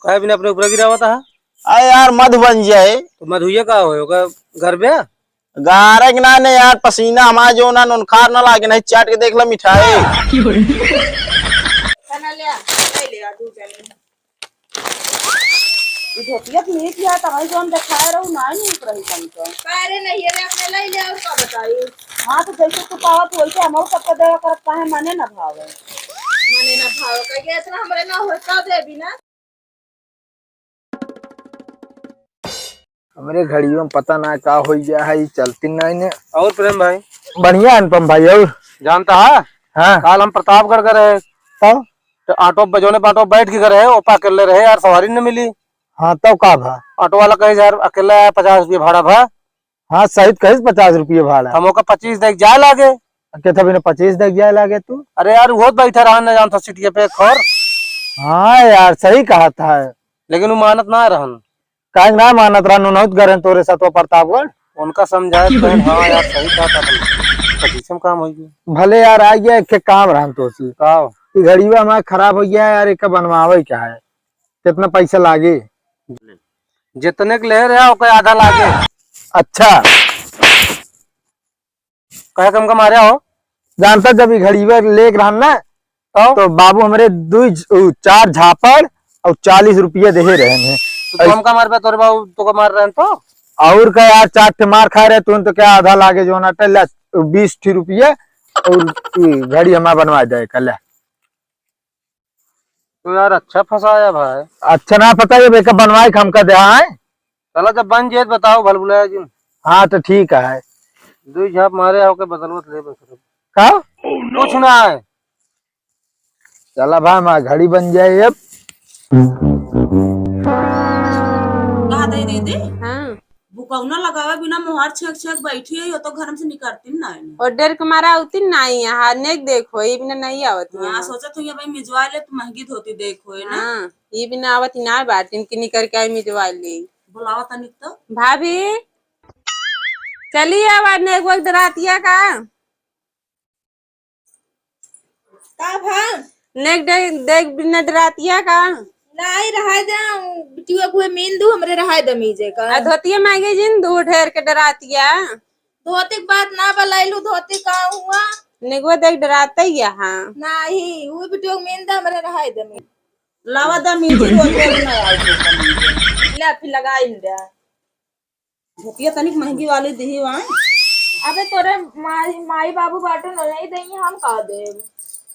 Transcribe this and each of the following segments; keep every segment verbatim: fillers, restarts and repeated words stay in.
काहे बिना अपने ऊपर गिरावत है? अरे यार, मधु बन जाए। तो मधुइया का होए, ओकर घर बे? गारक ना ने यार, पसीना हमार जो ना नोनखार ना लागे, नहीं चाट के देख ला मिठाई। खाना ले आ, ले ले आ, दू जने। ई धोतिया पीछे किया, तब ही जो हम देखाए रहू, ना ही निक रही तनिको। का रे, नहीं है रे, अपने ले ले, और का बताई? हाँ, तो जैसे तू पावत, वैसे हम और सबका देवा करत, काहे मने ना भावे? मने ना भावे, कहे इतना हमरे ना होता देबी ना। हमरे घड़ियों में पता ना का होई गया है, ई चलती नहीं ने। और प्रेम भाई? बढ़िया अनुपम भाई, और? जानता है? हाँ। काल हम प्रतापगढ़ गए रहे। तब? तो ऑटो पे, जोने पे ऑटो बैठ के गए रहे, ओपा अकेले रहे यार, सवारी न मिली। हाँ, तब का भा? ऑटो वाला कहे, "यार, अकेला है, पचास रुपये भाड़ा भा।" हाँ, सही तो कहिस, पचास रुपये भाड़ा। हम ओका पच्चीस दे के जाए लागे। के था बिना पच्चीस दे के जाए लागे तू? अरे यार, वो बैठा रहा न जानता सीटिया पे एक और। हाँ यार, सही कहा था। लेकिन वो मानत ना रहन। काहे ना मानत रहन, उन्होंने तो गरन तोरे साथ वो प्रतापगढ़। उनका समझाए तो हाँ यार, सही कहा था तुम। पच्चीस में काम हो गया। भले यार, आ गया, एक ठे काम रहन तो सी। का? ई घड़िया हमारा खराब हो गया है यार, एक बनवावे क्या है? कितना पैसा लागे? जितने के ले रहे, ओकर आधा लागे। अच्छा। कहे कम कम आ रहा हो? जानता, जब ई घड़ीवा लेके रहन ना, तो? तो बाबू हमरे दुई झ-, उ, चार झापड़ और चालीस रुपया देहे रहन है। तो कम कम मार पे तोरे बाबू तो का मार रहन तो? और का यार, चार ठे मार खाए रहे तुम तो, क्या आधा लागे जो ना टल्ला, बीस ठी रुपया और ई घड़ी हमार बनवा दे कल। तो यार अच्छा फंसाया भाई। अच्छा ना फंसाया, बेका बनवाए के हमका दे, हाँ? चला जब बन जाए तो बताओ, भल बुलाया जी। हाँ तो ठीक है। दुई झाप मारे आओ के बदलवत ले बस। का? कुछ ना है। चला भाई, हमार घड़ी बन जाए अब। कहा दे दीदी? हाँ। बुकौना लगावे बिना मोहार छेक छेक बैठी है, यो तो घर में से निकलती ना है। और डर के मारा उती ना ही यहाँ, नेक देखो, ये बिना नहीं आवत हाँ, यहाँ। सोचा तू ये भाई मिजवा ले, तू महंगी धोती देखो, है ना? हाँ, ये बिना आवत ही ना बात, इनकी निकर के आई मिजवा ले। बुलावा तनिक तो। भाभी, चली आवा नेक वक्त रातिया का। का भा? नेक दे-, देख बिना डरातिया का? नाई, रहाय दे, बिटिया को मेन दू, हमरे रहाय दे मीजे का। आ धोतिया मांगे जिन दू ढेर के डरातिया। धोती के बात ना बलाइलू, धोती का हुआ? नेगवा देख डराते ही यहाँ। नाही, वो बिटिया को मेन दे, हमरे रहाय दे मीजे। लावा दे मीजे, वो तेल ना आवे। ले, फिर लगाई दे। धोतिया तनिक महंगी वाली दिही वाई। अबे तोरे माई, माई बाबू बाटू न, नहीं देंगे, हम का देब?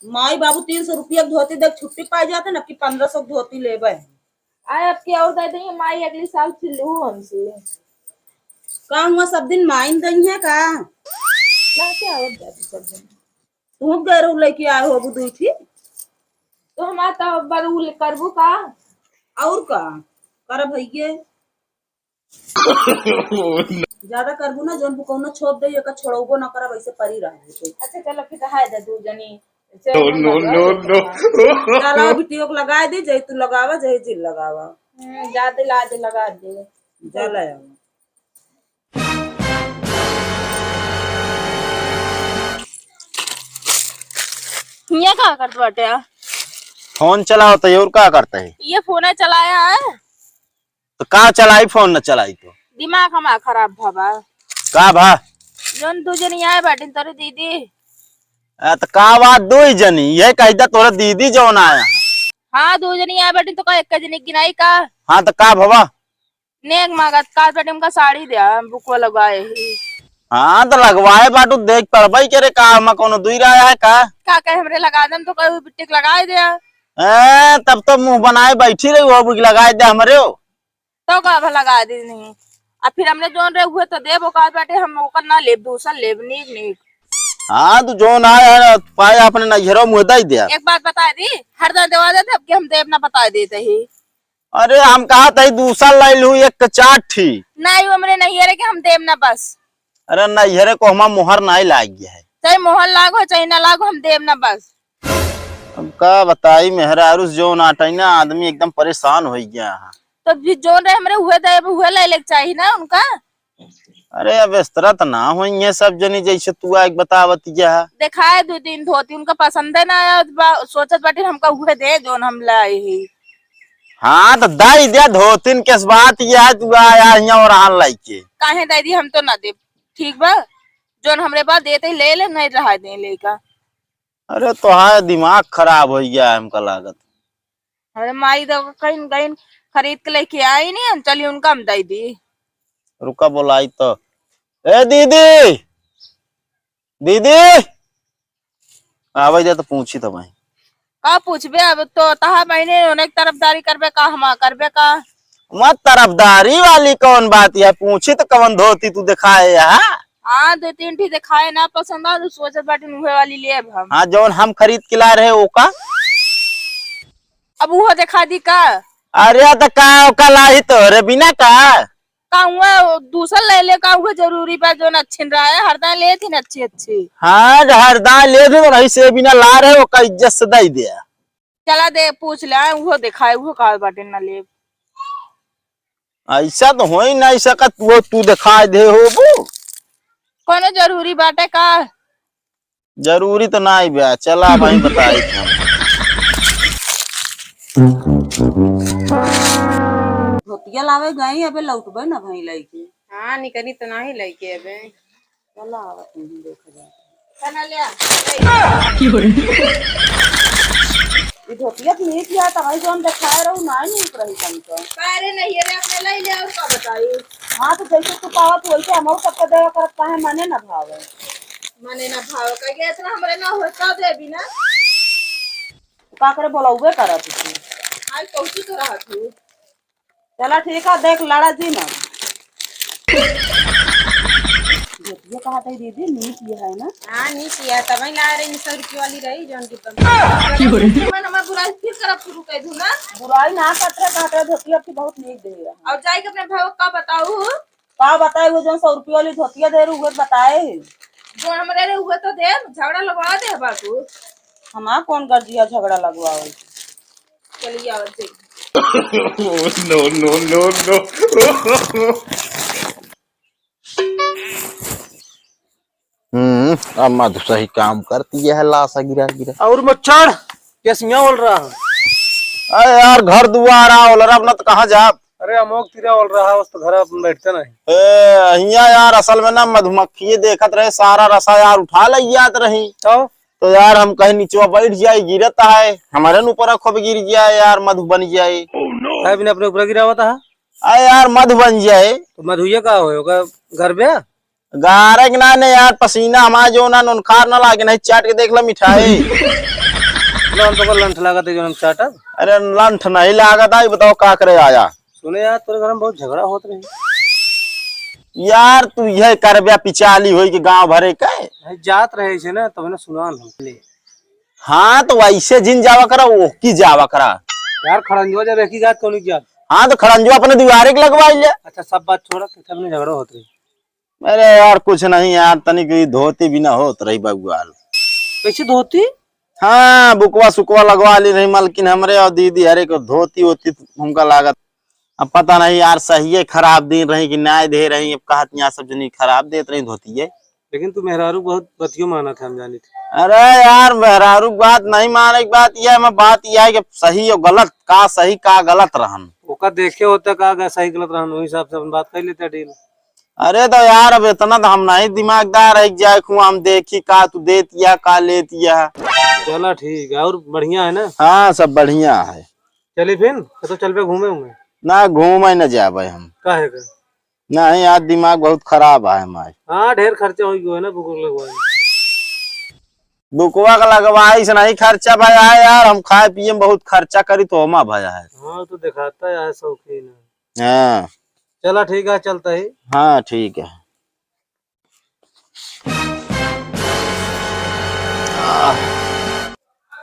माई बाबू तीन सौ रुपया के धोती देख छुट्टी पाई जाते न कि पन्द्रह सौ के धोती लेबे। आए अब के और दे देंगे, माई अगली साल फिर लू हमसे। का हुआ सब दिन माई न देंगे का? ना क्या और जाती सब दिन। तू गैर लेके आए हो दुई थी। तो हमार तो बदउल करबू का? और का? कर भैये। ज्यादा करबू ना, जौन बुकौना छोप दे, एका छोड़ौबो ना करब, ऐसे परी रह जाते। अच्छा, चलो फिर रहाय दे दू जनी। No, no, no, no। चलो, बिटियों को लगाए दे, जय तू लगावा, जय जी लगावा। हम्म, जा दे, ला दे, लगा दे। जा ले आओ। हियाँ का करत बाटे? फोन चलावत है, और का करत है? ये फोन चलाया है। तो का चलाई, फोन न चलाई तो? दिमाग हमार खराब भवा। का भा? जौन दू जनी आए बाटिन तोरे दीदी। आ, तो का बात दू ही जनी? ये कही दा तोरे दीदी जौन आया। हाँ, दू जनी आए बाटिन तो का एक जनी गिनाई का? हाँ, तो का भवा? नेग मागत का बाटे हमका साड़ी द्या, बुकवा लगवाए ही। हाँ, तो लगवाए बाटू, देख पड़बई करे का, हम कौनो दुई राय है का? का कहे हमरे लगा दम तो कहे बिट्टी के लगाए द्या। ए, तब तो मुंह बनाए बैठी रही हो, बुक लगाए द्या हमरे हो। तो का भा लगा दी नहीं। आ फिर हमने जौन रहे हुए तो देब, ओकात बाटे हम ओकर ना लेब, दूसर लेब, नीक नीक। हाँ, तू जौन आए है, पाए अपने नैहरो मुँह दई द्या। एक बात बता दी, हर दन देवा देते, अब के हम देब ना बता देते ही। अरे, हम कहा तही दूसर लाइल हूँ, एक के चार ठी। नाहीं, वो हमरे नैहरे के हम देब ना बस। अरे, नैहरे को हमार मोहर नाहीं लाग गया है। चाहे मोहर लागो, चाहे ना लागो, हम देब ना बस। अब का बताई, मेहरारू से जौन आटई ना, आदमी एकदम परेशान होइ गया है। तो भी जौन रहे हमरे उहे देब, उहे ले लेके चाही ना उनका। अरे, अब इस तरह तो ना होइहैं सब जनी, जैसे तू आके बतावत गया है। देखाए दू तीन धोती, उनका पसंदे ना आया, बा-, सोचत बाटी हमका उहे दे, जौन हम लाए ही। हाँ, तो दई दे धोतिन, केस बात ये है, तू आया हियाँ और आन लाइके। काहे दई दी, हम तो ना देब। ठीक बा, जोन हमरे पास देते ही ले ले, नहीं रहा दे लेका। अरे, तोहार दिमाग खराब होइ गया है, हमका लागत। अरे माई, तो कहीं, कहीं खरीद के लेके आई नहीं, हम चली उनका हम दई दी। रुका, बोलाई तो। ए दीदी, दीदी, आवे दे तो पूछी तो भाई। का पूछबे, अब तो तहा बहिने उन्हें तरफदारी करबे का, हमा करबे का? मत, तरफदारी वाली कौन बात है? पूछी तो कौन धोती तू दिखाए यहाँ? हाँ, दो तीन ठी दिखाए ना पसंद आ, तो सोचत बाटी उहे वाली लेब हम। हाँ, जौन हम खरीद के ला रहे ओका। अब उहो दिखा दी का? अरे तो का ओका लाही तोहरे बिना का? का हुआ, दूसर ले ले, का हुआ, जरूरी बा, जोन अच्छी रहा है, हरदा ले थी ना अच्छी अच्छी। हाँ, जो हरदा ले थी तो नहीं से बिना ला रहे, ओका इज्जत से दई दे। चला दे, पूछ ले, उहो दिखाए, उहो का बाटे ना लेब। ऐसा तो हो ही नहीं सकत, वो तू दिखाई दे होबू। कोनो जरूरी बाटे का? जरूरी तो नहीं बा, चला भाई बताई। धोतिया लावे गई, अबे लौटबे ना भाई लइके। हाँ, निकली तो नहीं लइके अबे। चला, आवत नहीं, देखा जाए। खाना ले आ। ई धोतिया तो नीक या, तमाई जोन देखाए रहू, ना नीक रही तनिको। का रे, नहीं रे, अपने ले ले, और का बताई? हाँ, तो जैसे तू पावत, वैसे हमहू सबके देवा करत, काहे मने ना भावे? मने ना भावे, कहे इतना हमरे ना होए, का देबी ना? का करे, बोलौबे करत तू। आज पहुँची तो रहत हूँ। चला ठीक है, देख लड़ा जी ना। धोतिया कहा था दीदी, नीक ये है ना? हाँ, नीक ये है, तबही ला रही, सौ रुपये वाली रही, जौन की तुम। की हो रही? मन हमार बुराई फिर करब शुरू कर दूँ ना? बुराई ना करत रहे, कहत रहे धोतिया की बहुत नीक दे रहा। और जाए के अपने भाई का बताऊ? का बताए, वो जौन सौ रुपये वाली धोतिया दे रहे, उहे बताए। जो हमरे रहे, उहे तो दे, झगड़ा लगवा दे बाबू। हमार कौन गर्जिया झगड़ा लगवावल? चलिए, आवत जाइए। No, no, no, no। हम्म, अब मधु सही काम करती है, लाशा गिरा गिरा। और मच्छर, कैसिया बोल रहा है? अरे यार, घर दुआर आओ, अब न तो कहाँ जाब? अरे, अमोक तिरा बोल रहा है, उस तो घर अपन बैठते नहीं। ए, हिया यार, असल में ना मधुमक्खी देखत रहे, सारा रसा यार उठा ले जात रही। तो? तो यार, हम कहे निचवा बैठ जाए, गिरत है, हमारे न ऊपर खूब गिर जाए यार, मधु बन जाए। है बिना अपने ऊपर गिरावत है? अरे यार, मधु बन जाए। तो मधुइया का होए, ओकर घर बे? गारे के ना ने यार, पसीना हमार जो ना नोनखार ना लागे, नहीं चाट के देख ला मिठाई। लो, हम तो को लंठ लागत है जो हम चाटब। अरे लंठ नहीं लागत है, बताओ का करे आया? सुने यार, तोरे घर में बहुत झगड़ा होत रही। यार तू यह करब्या पिचाली होई के गांव भरे के। नहीं, जात रहे इसे ना, तब ना सुनान हम ले। हाँ, तो वैसे जिन जावा करा, ओकी जावा करा। यार, खड़ंजवा जब एक ही जात, कौन की जात? हाँ, तो खड़ंजवा अपने दुआरे के लगवाई ले। अच्छा, सब बात छोड़ा, कितना झगड़ा होत रही? अरे यार, कुछ नहीं यार, तनिक ई धोती बिना होत रही बबुआल। कैसे धोती? हाँ, बुकवा सुकवा लगवा ली रही मलकिन हमरे और दीदी हरे को धोती होती हमका लागत। अब पता नहीं यार, सहिए खराब दिन रही कि नाय दे रही, अब कहत यहाँ सब जनी खराब देत रही धोतिए। लेकिन तू मेहरारू बहुत बतियो मानत है, हम जानी थे। अरे यार, मेहरारू बात नहीं माने की बात यह है, मैं बात यह है कि सही और गलत, का सही का गलत रहन। ओका देखे होता का, का सही गलत रहन, वही हिसाब से अपन बात कर लेते डील। अरे तो यार, अब इतना तो हम नहीं दिमागदार है कि जाए खुआ हम देखी का तू देत या, का लेत या। चला ठीक है, और बढ़िया है ना? हाँ, सब बढ़िया है। चली फिर, तो चल पे घूमे हुए। ना, घूमे न जाबे हम। काहे का? नहीं, आज दिमाग बहुत खराब है हमार। हाँ, ढेर खर्चा हो गया है ना बुक लगवाए। बुकवा का लगवाई से नहीं खर्चा भया है यार, हम खाए पिए में बहुत खर्चा करी तो ओमा भया है। हाँ, तो दिखाता है यार शौकीन है। हाँ। चला ठीक है, चलता ही। हाँ, ठीक है।